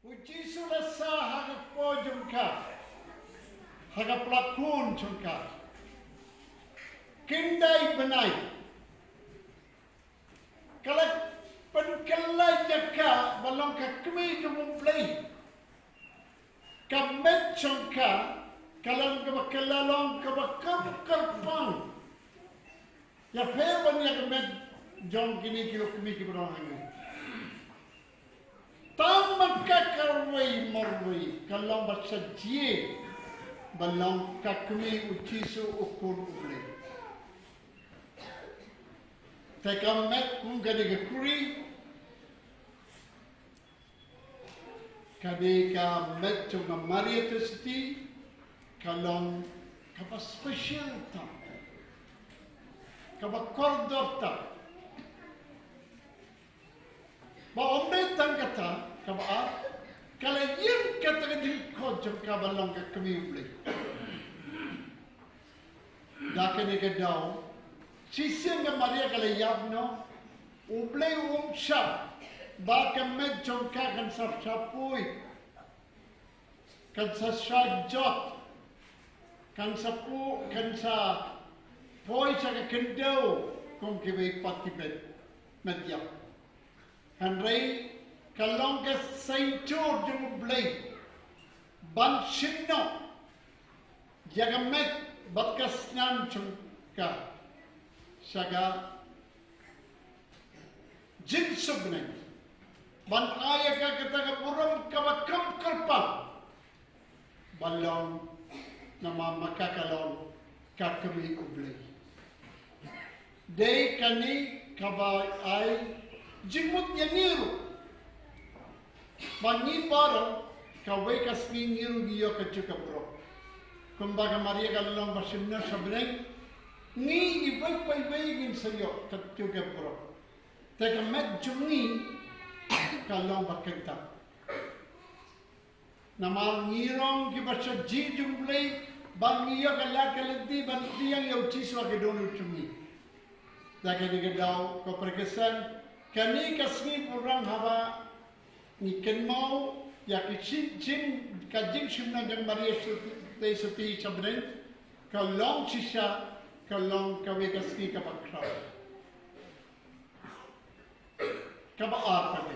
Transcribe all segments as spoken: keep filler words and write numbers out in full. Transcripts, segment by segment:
U Jisu la sah ha ka kpoh jong ka, ha ka pla khun jong ka. Khyndai bnai. Ka la pynkylla ïa ka ba long ka kmie jong U Blei. Ka met jong ka ka long kaba kylla long kaba kyrpang. Ïa pher ban ïa ka met jong kine ki lok kmie kiba don hangne. Tang ma ka kawei marwei ka long ba sha jia ba long ka kmie U Jisu, U Khun U Blei. Te ka met kum kane ka khuri, kane ka met jong ka Maria Theisotti ka long kaba special tam, kaba kordor tam. Ba ym dei tang kata, kaba ar, ka la ïeng kata ka jingkhot jong ka ba long ka kmie U Blei. Da kane ka daw, shisien ka Maria ka la ïap noh, U Blei um shah ba ka met jong ka kan sa shah poi, kan sa shah jot, kan sa pu, kan sa poi sha ka khyndew kum kiwei pat ki met, met ïap. Hynrei ka long ka saiñdur jong U Blei ban shim noh ïa ka met bad ka snam jong ka sha ka jingsuk bneng, ban ai ïa ka kata ka burom kaba kham kyrpang. Ba long, namar ma ka ka long ka kmie U Blei. Dei kane kaba ai jingmut ïa ngi ruh. Ba ngi baroh kawei ka sngi ngi ruh ngi ïoh kajuh ka burom. Kumba ka Maria ka long ba shim noh sha bneng, ngi iwei pa iwei ngin sa ïoh kajuh ka burom. Te ka met jong ngi ka long ba kynta. Namar ngi long kiba sha jia jong U Blei, ba ngi ïoh ka lad ka lynti ban pdiang ïa U Jisu ha ka dohnud jong ngi. Da kane ka daw ko para Khristan, kane ka sngi burom haba ngi kynmaw ïa ka jing, jing, ka jingshim noh jong Maria Theisotti sha bneng, ka long shisha, ka long kawei ka sngi kaba khraw. Kaba ar pat,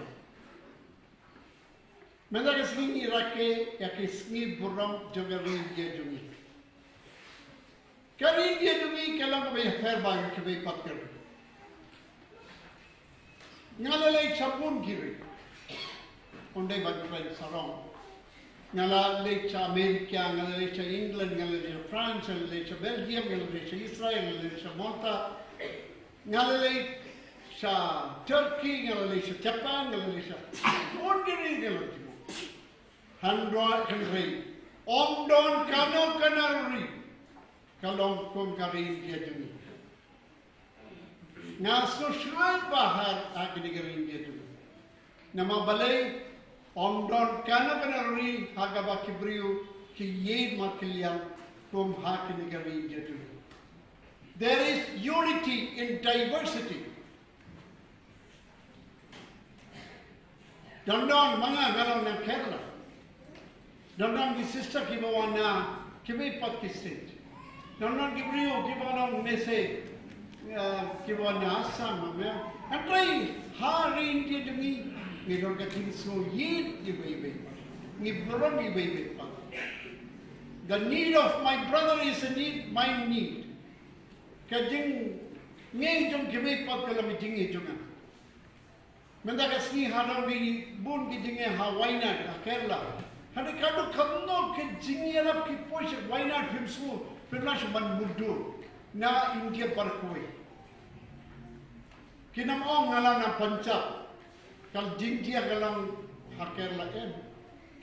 mynta ka sngi ngi rakhe ïa ka sngi burom jong ka ri India jong ngi. Ka ri India jong ngi ka long kaba ïapher bha ïa kiwei pat ki ri. Nga la leit sha bun ki ri. Ym dei ban kren sarong. Nga la leit sha America, nga la leit sha England, nga la leit sha France, nga la leit sha Belgium, nga la leit sha Israel, nga la leit sha Malta. Nga la leit sha Turkey, nga la leit sha Japan, nga la leit sha bun ki ri, nga la leit sha. Hynrei, hynrei ym don kano kano ri ka long kum ka ri India jong ngi. Nga sngewsynei bha ha kane ka ri India jong ngi. Namar balei? Ym don kano kano ri ha kaba ki briew ki ïeit markylliang kum ha kane ka ri India jong ngi. There is unity in diversity. Don don ma nga nga long na Kerala. Don don ki sister kiba wan na kiwei pat ki state. Don don ki briew kiba wan na Mese, eh, kiba wan na Assam, ma nga. Hynrei ha ri India jong ngi ngi don ka jingsngewsynei iwei iwei. Ngi burom iwei iwei pat. The need of my brother is a need, my need. Ka jingngeit jong kiwei pat ka long ka jingngeit jong nga. Mynta ka sngi ha don ki bun ki jingeh ha Wayanad, ha Kerala. Hynrei ka dei kano ka jingïarap ki poi sha Wayanad, phim sngew, phim lah shuh ban mutdur na India baroh kawei. Kim ong nga la na Punjab, ka jingjia ka long ha Kerala em.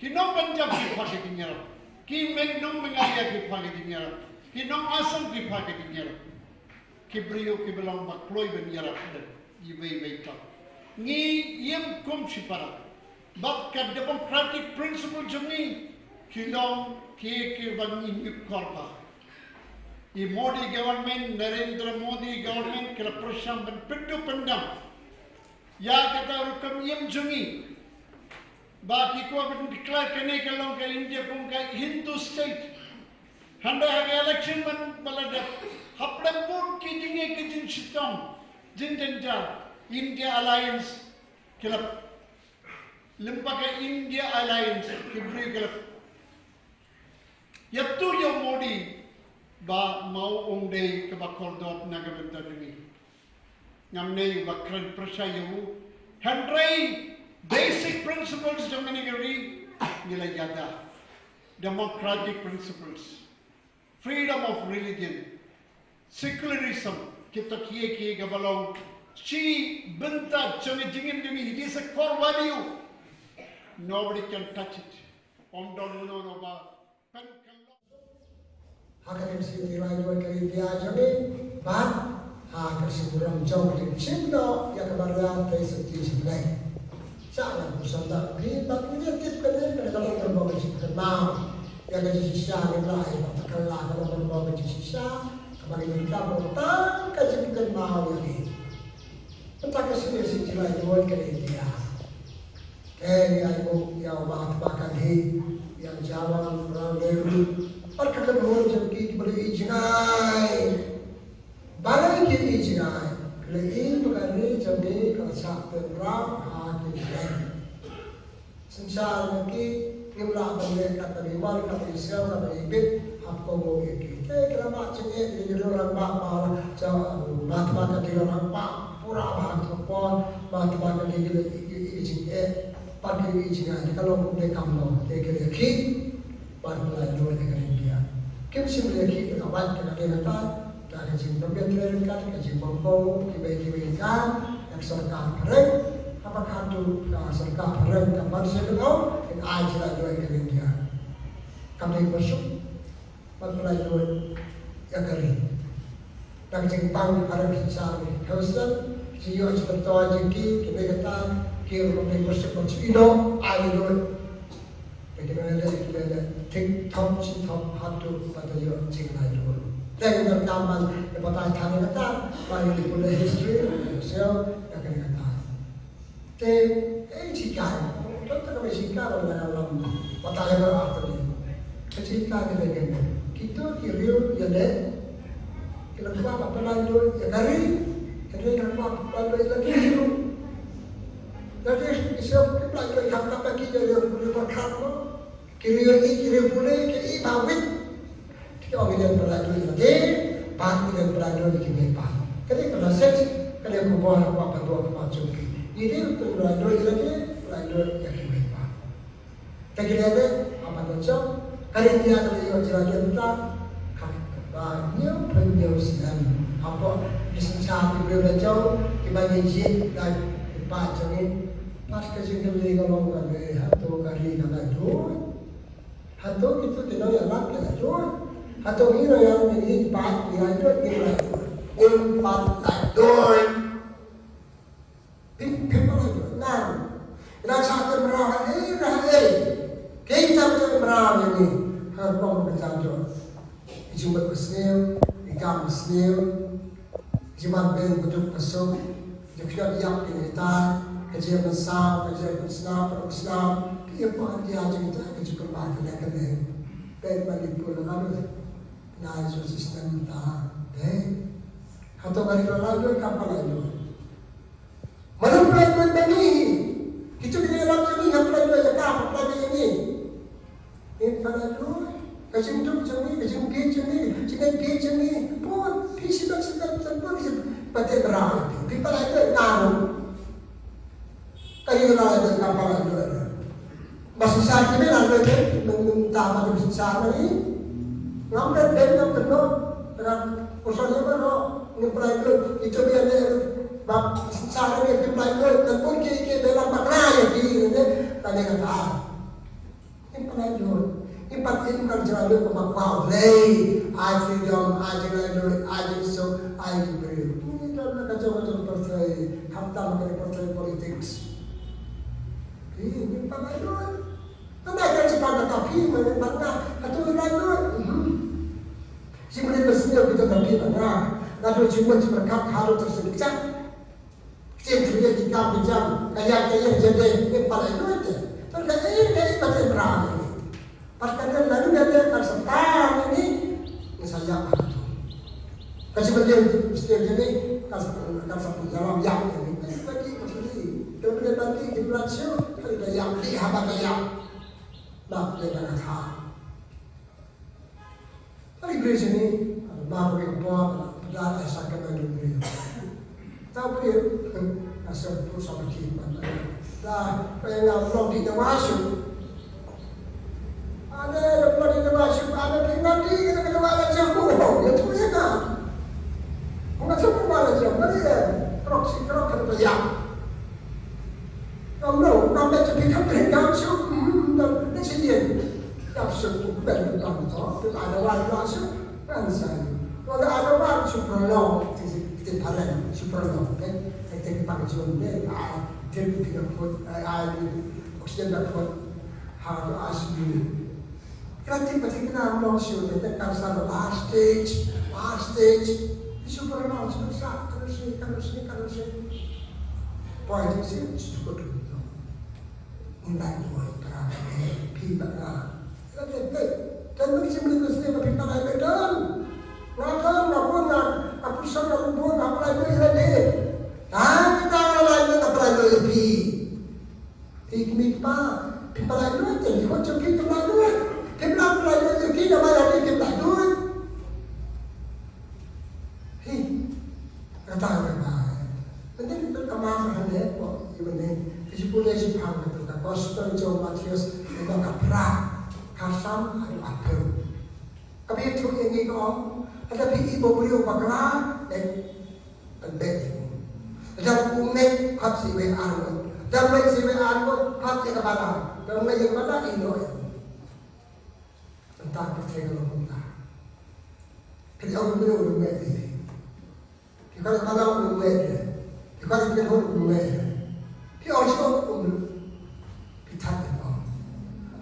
Ki nong Punjab ki phah ka jingïarap. Ki nong Meghalaya ki phah ka jingïarap. Ki nong Assam ki phah ka jingïarap. Ki briew kiba long ba kloi ban ïarap lem iwei iwei pat. Ngi ïeng kum shipara. Bad ka democratic principle jong ngi ki long ki, kiba ngi ñiewkor bha. I Modi government, Narendra Modi government, ki la pyrshang ban pynduh pyndam ïa kata ka rukom ïeng jong ngi. Ba ki kwah ban declare kane ka long ka India kum ka Hindu state. Hynrei ha ka election man ba la dep, hapdeng bun ki jingeh ki jingshitom, jingjynjar, India Alliance ki la, lympa ka India Alliance ki briew ki la ïathuh ïa u Modi ba ma u um dei kaba kordor na ka bynta jong ngi. Ngam dei ba kren pyrshah ïa u. Hynrei basic principles jong kane ka ri ngi la ïada. Democratic principles, freedom of religion, secularism, kita kiei kiei kiba long shi bynta jong ka jingim jong ngi. It is a core value. Nobody can touch it. Ym don uno uno ba pynkylla. Ha ka dei ka shisien lai jong ka India jong ngi, bad ha ka shisien jong ka dei ka shisien ïa ka baria te shisien shisien lai. Sa la ku san da ngi bad ngi tip ka dei ka dei ka long ka long ka shisien kynmaw. Ïa ka jingshisha ngi la ai ba ka la ka long ka long ka jingshisha kaba ngi ka long tang ka shisien kynmaw ïa ngi. Mynta ka shisien shisien lai jong ka India. Te ngi ai nguh ïa u Mahatma Gandhi, ïa u Jawaharlal Nehru, bad ka kynhun jong ki kiba la ïohi jngai. Balei ki ïohi jngai? Ki la ïohi ba ka ri jong ngi ka la shah tynrai ha ki jngai. Synshar ma ki, ngim lah ban leh katba ngi mon, katba ngi sngewbha, katba ngi bit, hap kohnguh ïa ki. Te ki rangbah jingeh, ki rangbah ba la, Mahatma Gandhi rangbah pura bha ha ka por, Mahatma Gandhi ki la ïohi jingeh. Bad ki ïohi jngai, te ka long kumne kam long, te ki la ïakhih bad ki la ïaduh ïa ka India. Kim shym la ïakhih ïa ka wait ka dei kata, da ka jingpynbeit ryngkat, ka jingbymkohnguh kiwei kiwei ka, ïa ka sorkar phareng, haba ka tu ka sorkar phareng ka ban sha ka dong, kin ai jingïaduh ïa ka India. Kam dei ba suk, Bad pynlait lut ïa ka ri. Da ka jingpang ka ri, ka jingshah ri. Hausan, ki ïoh jingmyntoi jong ki, ki dei kata, ki ruh ki pyrshah ban shu ïehnoh, ai lut. Te ki mane leh, ki mane leh, tik thok, shi thok, haduh ba ta ïoh jinglait lut. Te ki donkam ban ïa batai than ïa kata, ba ïa ki pule history, ïa ka siew, ïa ka ri kata. Te, eh, jinghikai. Don tang ka jinghikai ba la ïalam. Batai ba artylli. Ka jinghikai ka dei kane. Kito ki riew ïaleh. Ki la kwah ban pynlait lut ïa ka ri. Ka ri ka la kwah ban pynlait lut ïa ki riew. Lada ki shu pynlait lut ïa ka, ka ki ïa riew, riew ba khat mo. Ki riew i, ki riew pule, ki i ba wit. Ki ong ngi dei ban pynlait lut ïa lade, bad ngi dei ban pynlait lut ïa kiwei pat. Ka dei ka message, ka dei ka khubor kaba pynduh kaba jong ki. Ngi dei ban pynlait lut ïa lade, pynlait lut ïa kiwei pat. Te ki dei de, haba ka jong, ka dei ïa ka dei ïa ka dei mynta, kaba hynñiew phew hynñiew snem. Hapoh ki synshar ki briew la jong, kiba ngi jied da ki paid jong ngi. Pat ka jingkylli ka long kane, hato ka ri ka lait lut? Hato kito ki nongïalam ki la ïoh? Hato ngi nongïalam ngi pat ngi la ïoh, ngi la ïoh? Ngim pat la ïoh. Phim, phim pat la ïoh. Nang. Nang sa te mraw ha ei, ha ei. Ki sa te mraw ha ei. Ha kong ka jam jong. Ki jingmut ka sniew, ki kam ka sniew. Ki jingmut beiñ ka duk ka suk. Ki jingkhriat ïap ki ngi tai, ka jingmynsaw, ka jingpynsnam, pynpynsnam, ki ïa pynïap jingtai, ka jingpynbeit ka leh ka leh. Peit Manipur la ka lut. Nai so system ta. Dei. Hato ka ri ka la lut, kam ka la lut. Manipur la lut ba ngi. Kito ki ngi lam jong ngi, hato la lut ïa ka, hato la lut ïa ngi. Ngim pat la lut, ka jingduk jong ngi, ka jingbieit jong ngi, jingbieit jong ngi. Bun, phi shibit shibit, bun, phi shibit. Pat te bra, phi pat la lut, nga ruh. Ka ri la lut, kam pat la lut. Ba synshar ki me la lut, mynta pat te synshar ngi. Ngam lut, ngam lut, ngam lut. Ka ri la lut, ngim pat la lut. Ito biang ne, ba synshar ngi, ngim pat la lut. Kan bun ki, ki, ba la bakla ïa ki, ne, ka ri kata. Ngim pat la lut. Ngim pat, ngim pat la lut kumba kwah U Blei. Ai freedom, ai jinglaitluid, ai jingsuk, ai ki briew. Ngi don la ka jong ka jong pyrthei, khamtam ka pyrthei politics. Phi, ngim pat la lut. Tang ba ka jingpang kata phi, ma ngim pat la, hato la lut. Mhm. Jingmut ba sniew kita ba phi ba nga. La lut jingmut jingpyrkhat haduh ter shisha. Ktien kyndiat ki kam ki jam, ka ïaid ka ïeng jadei, ngim pat la lut te. Tang ka ei ka ei ba te bra ni. Pat ka den la ni ka te ka sa ta ni ni. Ni sa ya ba tu. Ka si ba te stel ni ka sa ka sa ya lam ya ni. Ka si ba ti ka si ni. Ka si ba ti ki bra siu ka ya ni ha ba ka ya. Ba te ba ka ta. Tari bri sini, ma ko ko po, da ai sa ka ba ni bri. Ta bri, na sa tu sa ba ki ma. Da pa ya long di na wa su. Ane long di na wa su, ane di na di na wa la jam ko. Ya tu ya ka. Ko na tu wa la jam, bri ya. Krok si krok kan pa ya. Ngam lo, ngam da cepi kan bri kan su. Hmm, dan ni si yen. Dap suk ku ben ku tang to, tu ai da wan la suk, kan sai. Wa da ai da wan su prolong, ti ti paren, su prolong, okay? Te te pang jun de, ai te pi na put, ai ai oxygen da put, ha to asu. Kena ti pati kena long su, te te kan sa last stage, last stage. Su prolong, su sa, kan sai, kan sai, kan sai. Poi ti si, su ko tu. Ngi lai duwai para bangeit, phi bangeit. Ka dei peit. Kan ba ki shim lynti sdang ba phi bangeit, phi don. Nga don, nga bun, nga, nga pyrshang, nga bun, nga pynlait duwai ïa lade. Tang kita nga lai duwai, nga pynlait duwai ïa phi. Phi kmie kpa, phi pynlait duwai, te ki khot jong phi kim lait duwai. Kim lait duwai ïa phi, namar ïa phi kim lait duwai. Hi. Kata ka ba. Mynta ki pyndonkam hangne ko ïa mynne. Ki ju pule shiphang ka gospel jong u Mathaios, ka phra, ka san haduh arphew. Kaba ïathuh ïa ngi ka ong, lada phi ïohi u briew bakla, leit pynbeit ïa u. Lada u ngeit, khot sa iwei ar ngut. Lada u ngeit sa iwei ar ngut, khot ïa ka balang. Lada u ngeit ïa ka balang, ïehnoh ïa u. Mynta pyrthei ka long kumta. Phi ong u briew u ngeit ïa phi. Phi khot ïa ka balang u ngeit ïa phi. Phi khot ïa ka balang u ngeit ïa phi. Phi ong shuh u briew. Phi thait ïa u.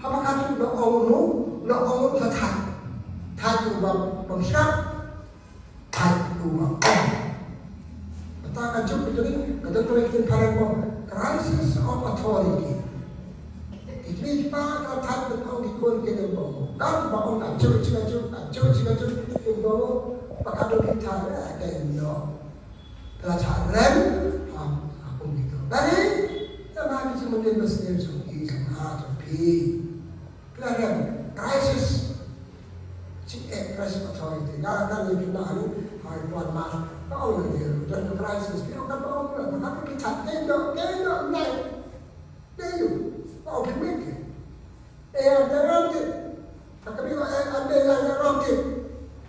Haba ka tu la ong u, la ong u la thait. Thait ïa u ba bym shah. Thait ïa u ba ong. Kata ka juk ka jong ngi, ka jong ka jong ngi kin phareng mo. Crisis of authority. Ki kmie ki kpa ka thait ban ong ki khun ki ong mo. Kan ba ong ka juk juk ka juk ka juk juk ka juk ki ong mo. Ba ka dei ki thait eh ka ong mo. Ka la thait rem ha ha kum ki to. Bani, ta ma ki jingmynnin ba sngewthuh ki jong ha jong phi. Ka la rem, crisis. Chi eh, crisis authority. Nga, nga ni phi na ni, ha i tuan ma. Ka ong ni, don ka crisis. Phi ong ka ong ka, ka phi chat, kei do, kei do, nai. Kei do. Ka ong phi mih ke. Eh, ang ram ke. Ka ka phi ong, eh, ang eh, ang ram ke.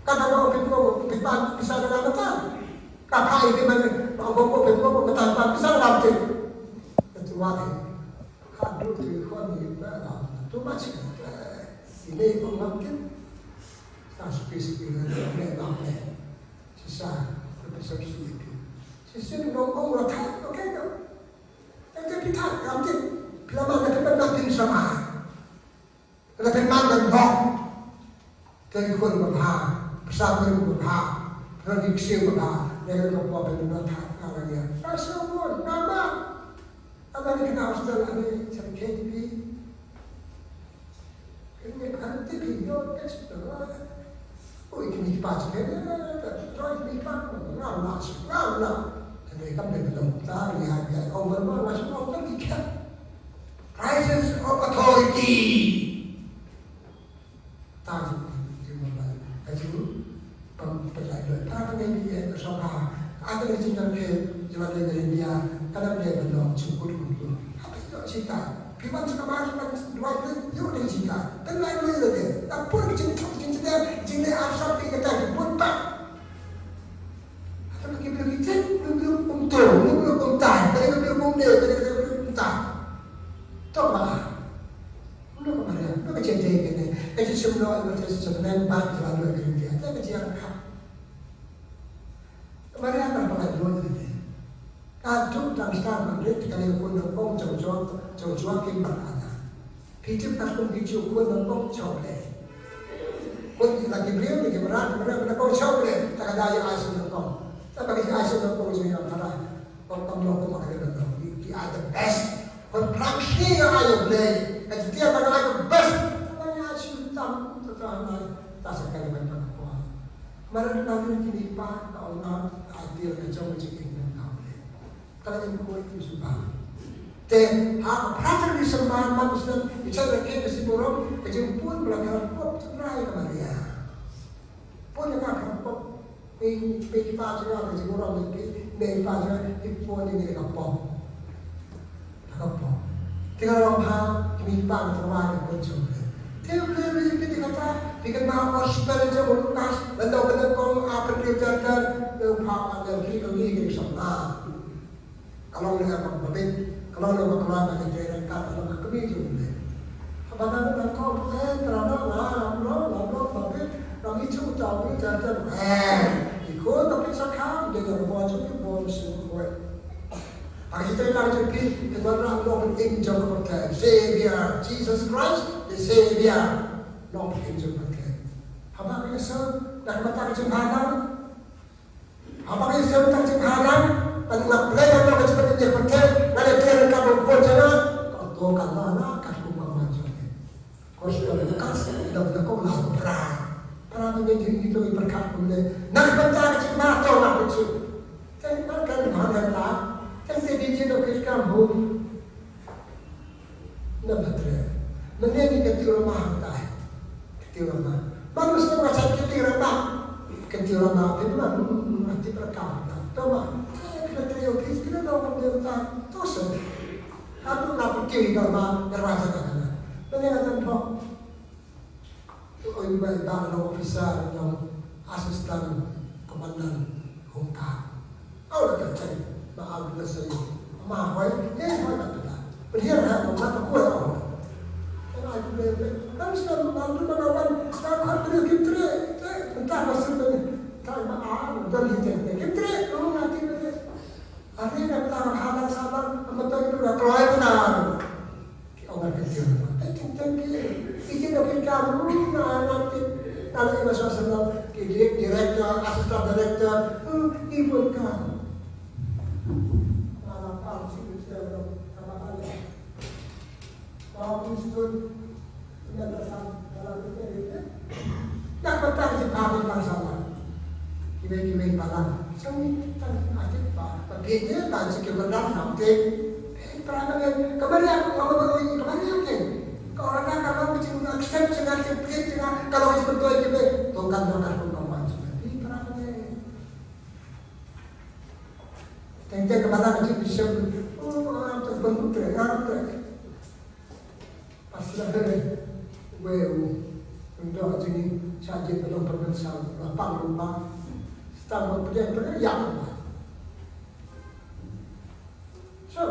Ka ka ong phi ong, phi pan, phi sa ka ram ka. Ka ka i phi man, ka ong phi ong, phi ong, ka ta pan, phi sa ka ram ke. Ka tu wa ke. Haduh te khon ni ba la tu ma chi ta. Ine ko ngam kin. Sa space ki na ne ba ne. Sisa ko pe sab si ki. Sisa ni no ko wa ta ko ke no. Te te pi ta ngam kin. Pila ma na pe ba tin sama. Ka la pynman ka bok. Ka khun babha, pisa khun babha, ka ki ksiew babha, ne ka bok ka bok ka bok ka ka ka ya. Ka siew bun, ka ba. Ka ba ni ka hostel ani sa K T V. Ka ni ka T V yo text to. Oi ki ni pa che ne, ka troi ki ni pa, nga la, nga la. Ka ni ka bok ka bok ta ni ha ya, over ma nga su over ki ka. Crisis of authority. Ta ju ju ma ba ka ju pam pam lai lo. Ta ka ngai ni ka so ka. A ka ni jin ka ke ju ba ni ni ya. Ka da ni ba no chu ku ku ku. Ha pa yo chi ka. Pi ban chu ka ba ban dua ni yo ni chi ka. Kan lai lo ni de. Ta pur ki jin chu jin de. Jin de a sa pi ka ta pur pa. Hata ki bri ki chen, bri bri kum to, bri bri kum tai, bri bri kum de, bri bri kum tai. To ba. Bri kum Maria, bri ka chen te ke ne. Ka chen sim lo, ka chen sim ne, ba ki ba lo ke ne. Ta ka chen ka. Maria ka ba ka lo ke ne. Ka tu tang sta ma ne, ka ne ko no kong chong chong, chong chong ki ba ka na. Phi tip katkum ki Jiw khun nyngkong chong le. Khun la ki briew ne ki mrad, ki mrad nyngkong chong le. Ta ka da ïa ai sha nyngkong. Ta ba ki ai sha nyngkong jong ïa ka da. Kong kam long kum ka da nyngkong. Ki ai the best. Khun Rang shi nga ai ïa u Blei. Ka jingtieng ba nga ai ka best. Tang nga ai shu tam, tang nga ai ta sa ka ka ka ka. Mar na ri ki ni pa ka ong nga ai tiel ka jong ka jingim ka u Blei. Ka la ïa khuid ki suba. Te ha ka Prayer December, man u snem i chan ra ke ka siburom ka jingpun ba la ka pop trai ka Maria. Pun ka ka pop. Pei pei ki pa jong nga ka jingburom pei pei ki pa jong nga ki pun ni ka pop. Ka pop. Te ka long ha ki pa ka trai ka pun jong nga. Te u Blei u ïa phi te kata, phi kynmaw gospel jong u Lukas, lada u kynmaw kong a pyrkhat jar jar, u phah wan ïa phi ka ngi ki song a. Ka long ne ka ba bit, ka long ne ka ba ka long ka jai ka ka long ka kmie jong u Blei. Haba na na kong eh, tra na na na na na ba bit, na mi chu ta u jar jar. Eh, i ko ta pit sa ka, de ka ba chu ki ba su ko. Haba ki tai lang chu ki, ki ba na long in jong ka ba ka. Savior, Jesus Christ, the Savior. Long in jong ka ba ka. Haba ka sa, na ka ba ta ka jong ka. Haba ka ïashem tang jinghalang, ban lap lei ban long ka jingpynïaid pyrthei, nga la kren ka bun bun jana, ka to ka la la ka kum ba man jong. Ko shi ka ka da da ko la pra. Pra ban ïa jing ito i pyrkhat kum le. Nak ban ta ka jingma to la ku chu. Kan ban kan ban ta. Kan se di jin do kis kam hu. Nda ba tre. Mynne ni ka tiw rama hangtai. Ka tiw rama. Ba mesti macam ka tiw rama. Ka tiw rama phi ma, hmm, ati prakam. To ma. Ka tiw ki kira dong ka tiw rama. To se. Hatu na putiw rama darwaja ka kana. Mynne ka tan pok. Oi ba ba long officer, long assistant commandant home guard. Au la ka chai ba au la sai. Ma hoi, ye hoi ba ta. But here ha ba ta ko au. Kan ai ku le. Kan sta ma lu ma wan. Sta khat le kim tre. Tre ta ma sin le. Ta ma a dan hi te. Kim tre. Ko na ti le. Ani na ta ha na sa ba ma ta ku la kloi na. Ki ong ka tiw. Ka tiw tiw ki. Ki tiw ki ka ru na na ki. Na ki ba sa sa ki di-, director, assistant director. Hmm, ki pun ka. Na na pa si ki tiw ka ma ka. Ba ki stud. Ina da sa da la ki tiw. Dak ba ta si pa ki pa sa ba. Kiwei kiwei balang. Song ni tang atit ba. Ba phi ni ba chi ke ba dang nam te. Eh, pra ka ngen. Ka Maria ko ka ba ko ka Maria ke. Ka orang na ka ba chi na accept chi na accept chi na ka lo chi betul ke be. To kan do ka ko ka wan chi. Phi pra ka ngen. Teng teng ka ba na chi bishop. Oh, ah, to pun tu tre, ah, tre. Pastor Hare, wei u, u dok jingim, sha jingim ka long pyrmensal, la pang lumba. Stang ba pyrkhat pyrkhat ïa lumba. So,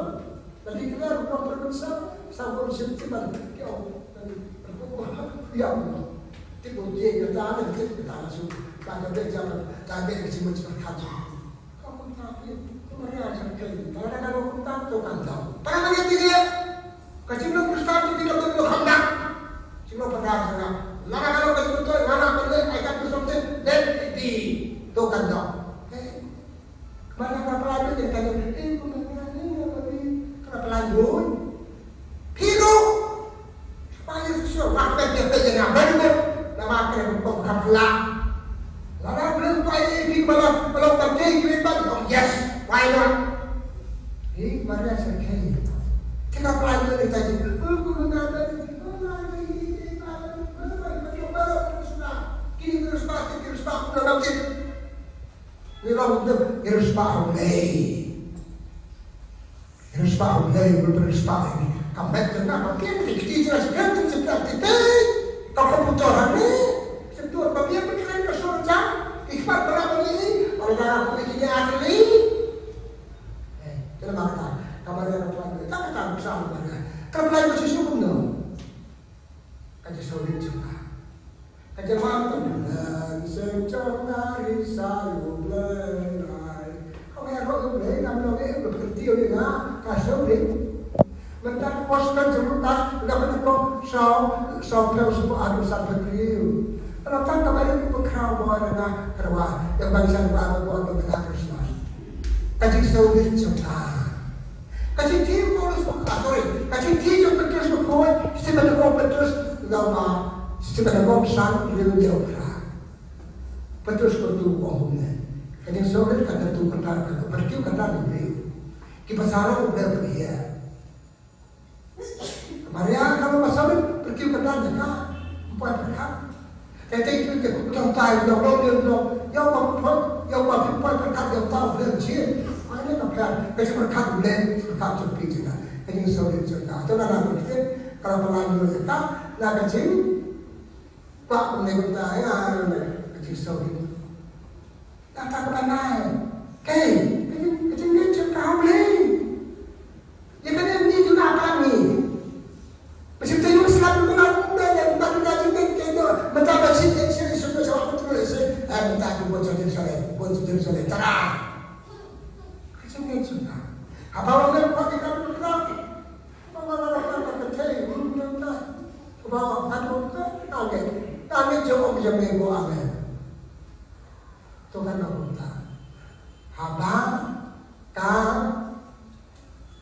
lagi kena long pyrmensal, stang ba shim tiban, ki ong, ïa lumba. Ti ko ye kata, ti kata su, ba ka be jalan, ka be ki simun simun kan. Ka kumta phi, ka Maria jong phi. Tang da ka long kumta to kan daw. Tang da ka tiga. Ka jinglong Khristan to phi ka to lo kham dak. Jinglong Khristan sanga. Lada ka long ka jinglong to, lada ka long ai ka to something, let it be. To kan daw. Hey. Mana ka pala tu kita ni, eh, kumta ni, ni, ni, ni, ka pala ni. Phi ruh. Ba ïa shu wad peit ïa peit ïa nga ban mut. Namar kren kum ka pla. Lada kren pla ïa phi ba la, ba la, ba la, ba la, yes, why not? Hi, Maria sa khen. Kina pla ïa ni ta ji. Kini terus pasti, terus pasti, terus pasti. Ni long tu, terus pasti. Respect u Blei, u Blei respect u. Ka met ka na ka kien ki kti jira sbren tu sbren ti te. Ka komputer hani. Setur ba biar pun kren ka sur jam. Ikhbar bala bali. Bala bala bali kini atli. Eh, kena mata. Kamar yang tuan. Tak kata besar mana. Kena belajar sesuatu no. Ka jingsaw rit jong nga. Ka jingwan ka Blei seng jong nga ri sa ïa u Blei lai. Ka wan ïa u Blei ngam long eh, u Blei pyntiu ïa nga ka saw rit. Mynta ka gospel jong Lukas, nga pyntok saw, saw phew sawphew ar, saw phew hynriew. Ka la tang ka Mari ka pynkhraw bor ïa nga, ka la wan ïa u Bangsan ba ka bor ka Krismas. Ka jingsaw rit jong nga. Ka jingthied u Paulus ba ka Sorry, ka shithi jong Petrus bakhuid, shithi ba nyngkong Petrus, lynnong ba, shithi ba nyngkong san, hynriew, hynñiew, phra. Petrus katu u ong kumne. Ka jingsngewrit kata tu kata, ka pyrkhat kata ni briew. Ki ba sarong u briew pyrkhat. Maria ka long ba sarong pyrkhat kata ni ka. Poi pyrkhat. Te te ki te ku tong tai long long long long. Ïa ba poi, ïa ba poi pyrkhat ïa ba briew jin. Ai ne ka pyrkhat, ka pyrkhat u briew, pyrkhat jong phi jin. Ka jingsngewrit jong ka. To na na ka jing, ka la pynlait ïa ka, na ka jing. Kwah kumne kumta, eh, ah, ka jingsngewrit. Kata ka banai. Kei, ka jing, ka jingngeit jong ka ha U Blei. Ïa kane ni tu na ka ni. Ba shim te ïa u slap kumne kumne, kumne, kumne, kumne, kumne, mynta ba shim te, shim, shim, shim, shim, shim, eh, mynta tu bun sa Jerusalem, bun sa Jerusalem, tara. Ka jingngeit jong ka. Haba u ong kwah ïa ka, To ka na kumta. Haba ka,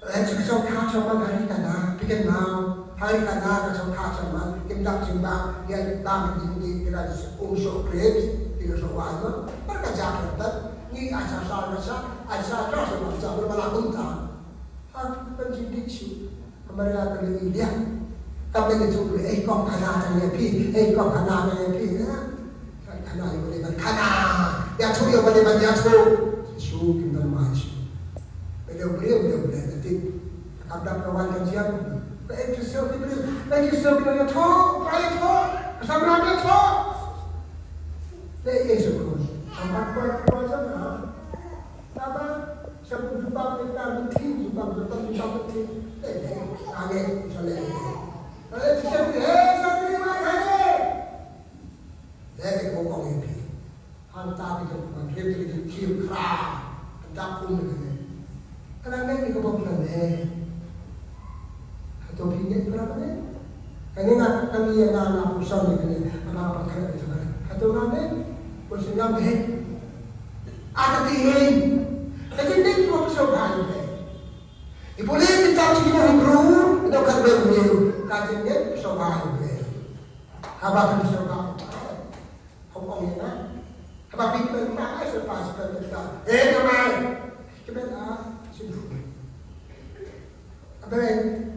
eh, ka sngewkha sngewman ha ri Kana, phi kynmaw, ha ri Kana ka sngewkha sngewman, kim dap jingbam, ïa bam jingdih, ïa ka um soh grapes, ïa ka soh wine, mar ka jak ka tat, ngi ai sa sa ka sa, ai sa ka sa ka sa, mar ba la kumta. Ha, ban jingdih shuh. Ka Maria ka la ïa. Ka mut ka jubab, "Ei, kong khana tang ïa phi, ei, kong khana tang ïa phi." Ha? Kong khana ïa u ba dei ban khana. Ïathuh ïa u ba dei ban ïathuh. Shu kim don mai shuh. Ba dei u briew, ba dei u briew ka tip. Ka dap ka wan ka jam. Ba ei tu shu ki briew. Ba ei tu shu ki briew ïathuh. Ba ïathuh. Ka samla ïathuh. Ba ei shu kun. Sampat kuat kuat samla. Taba, sha u jubab mynta mynta, jubab mynta, jubab mynta. Eh, eh, ane, sha le. Eh, sha le, eh, sha le, ma sha le. Eh, eh, ko kong ïa phi. Hangta ki jong phi, ki jong phi, khra. Hangta kum ne. Kane ne ki ko bok ne. Hato phi ngeit para kane? Kane nga kane ïa nga nga pyrshang ïa kane, nga nga pyrshang ïa kane. Hato nga ngeit? Pyrshang nga ngeit. Ata ti ngeit. Ka jingngeit ka pyrshang ba ngeit. I pule kitab jingngeit Hebru, ïa ka Hebru, ka jingngeit pyrshang ba ngeit. Haba pyrshang ba ngeit. Hok ong ïa nga. Haba phi kmen ma ai sa pa sa kmen ta. Eh, ka mai. Kmen a, shin fu. Haba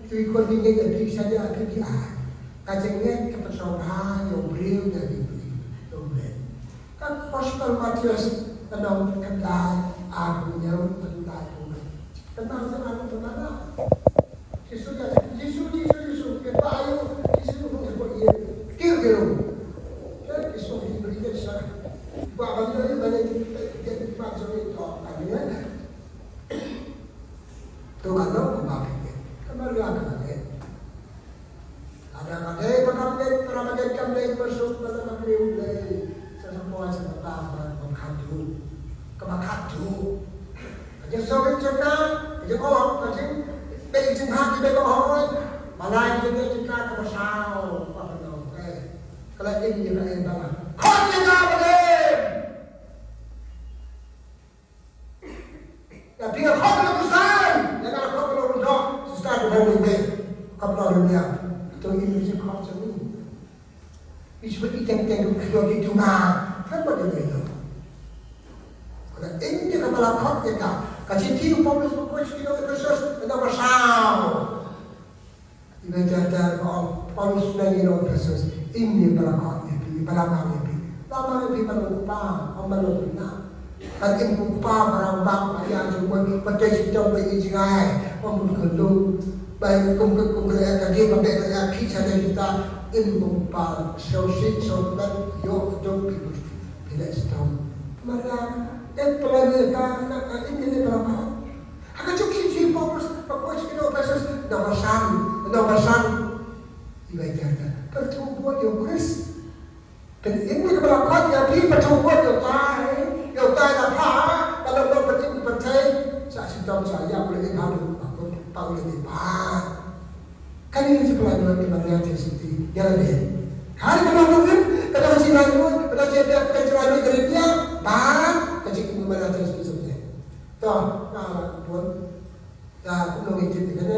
tu i khun phi ngeit ïa phi sa ïa phi phi ai. Ka jingngeit ka pynshong bha ïa u briew ïa phi phi. Ïa u briew. Ka gospel Mathaios ka nong khyndai arphew hynñiew, khyndai arphew hynñiew. Khyndai arphew hynñiew. Jisu, Jisu, Jisu, Jisu, Jisu, ke ba ayu, Jisu, Jisu, Jisu, Jisu. Ke Jisu, Jisu, Jisu, Jisu. Ba ba Jisu, Jisu, Jisu, Jisu, Jisu, Jisu, Jisu. To ka long ba phi. Ka Maria ka long. Ada ka dei ba kam dei, para ba dei kam dei, ba suk, ba ka briew dei. Sa sa poi, sa sa tam, ba ba khadduh. Ka ba khadduh. Ka jingsoh ka jingkyrkhu, ka jingkoh, ka jing, bad ka jingbha, ka jingkoh, ba lai ka jingkyrkhu, ka ba saw, ba ka nong, eh. Ka la im ïa ka im ba la. Khot ïa ka ba im. Ïa phi nga khot ïa ka Khristan, ïa nga khot ïa ka Khristan, Khristan ka ba im ïa, khot ïa ka Khristan. To im ïa ka Khristan. Ïa shu ba i teng teng ruh ka jong ki jong nga. Kan ba dei dei. Ka la im ïa ka ba la khot ïa ka. Ka shithi u Paulus ba koit sha ki nong Ephesus, ka dei ba saw. I ba ïa ter ter ka ong Paulus na ki nong Ephesus, im ïa ba la khot ïa phi, ba la mang ïa phi. La mang ïa phi ba la kpa, ym ba la kpa. Kan im kum u kpa ba rangbah ba ïa jingmut ba tei shitom ba ïa jingai ba mut ka lum ba kum ka kum ka ïa ka dei ba beh ka ïa ki cha dei kita im kum u kpa shawshit shawtmet ïoh duk phi mut phi leh shitom. Mara eh pala ïa ka ka ka im ïa ka ba ha ka juk shi shi Paulus ba kwah shi kino Ephesus da ba san da ba san. Iba ïa ka pyrthuh buat ïa u Khrist. Pynimni ka ba la khot ïa phi, pynthut ïa utai, ïa utai na pha, ka long long pynimni pynthei, sa shitom sa ïa u lei bha, ba u lei bha. Kane ka jingpyllait ka Maria Theisotti ïa lade. Kane ka long long ka long jingpyllait ka jingpyllait ka jingpyllait ka jingpyllait. To, ka bun. Ka kumno ngi tip ïa kane.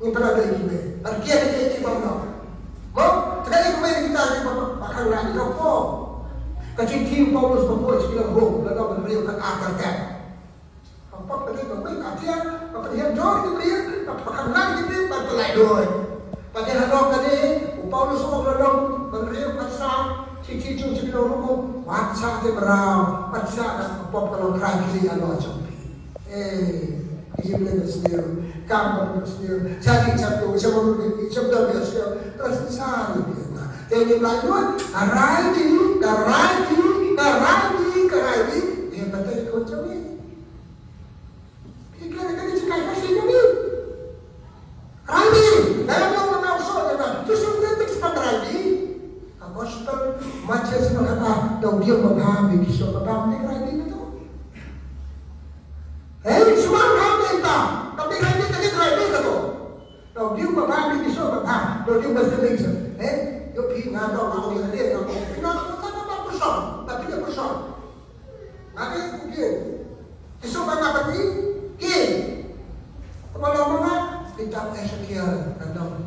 Ngi pynlait da ki mei. Ar kiad ki ki bam no. Mo, tengah ki mei kita ki bam ba khang na ki ko. Ka shithi u Paulus ba ko chi la ho, la no ban riu ka ka ter ter. Ka pop ka dei ka mei ka tiar, ka pynhiar jor ki briew, ka pynkhang ki briew, ban pynlait doi. Ba dei halor kane, u Paulus u ong la no ban riu ka sa, chi chi chung chi long rukom, wat sa te mraw, wat sa ka pop ka long krai ki halor jong phi. Eh, ki jingpynlait ka sniew, kam ka sniew, sa ki sa ki, sa ki, sa ki, sa ki, sa ki, sa ki, sa ki, ka rai di, ka rai di, ka rai di, ka rai di, eh, ka rai di, ka rai di. Ki kane kane ki kai ka shi kane. Rai di, dalam nama na usul kata, tu sungguh tu kita rai di. Ka gospel Matius na kata, dau dia mabam di kisah mabam di rai di kata. Hei, semua rai di ta, tapi rai di tadi rai di kata. Dau dia mabam di kisah mabam, dau dia mabam di kisah. Hei, yo pi nga dau mau yang dia, dau mau. Ina kata kata person, tapi dia person. Nga ke kukiu. Kitab Ezekiel ka dang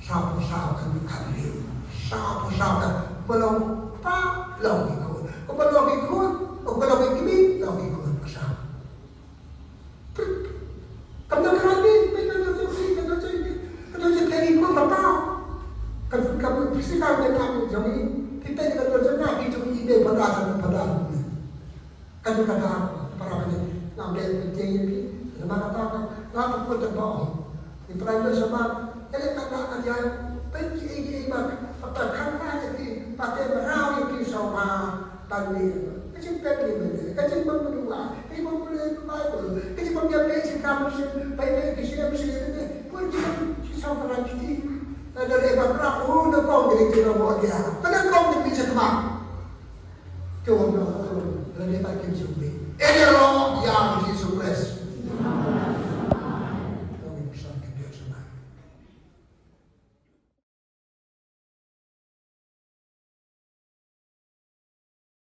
saw phew saw, ka dang khathynriew. Saw phew saw ka ba long pa long ki khun. Ka ba long ki khun, ka ba long ki kmie, long ki khun. Phew saw. Kam dang kra ni, peit ka dang jong ki, ka dang jong ki, ka dang jong ki khun ka pa. Ka, ka, ka, physical ka dang jong ki, phi peit ka dang jong ki, jong ki, phi peit phada, phada. Ka ju ka da, para bangeit, ngam dei ban tieng ïa phi, namar kata ka, nga ka kut ba ong. Ni Prime Minister ba, ïa leh kata ka ïa, peit ki ei ki ei ba, ba ka khang ka ïa phi, ba te mraw ïa phi sawma, ban ni, ka jingpeit ni ba ni, ka jingbym pynduh, ka jingbym pule Bible, ka jingbym ïa peit shi kam shi, ba ïa peit ki shi kam shi, ni, pun ki shi saw ka rai ki ti. Ka da leh ba pra, oh, na kong ki ti na mo dia. Ka na kong ki ti shi kma. Ki wan na kong, la ni ta kim shi wi. Eh, dia lo.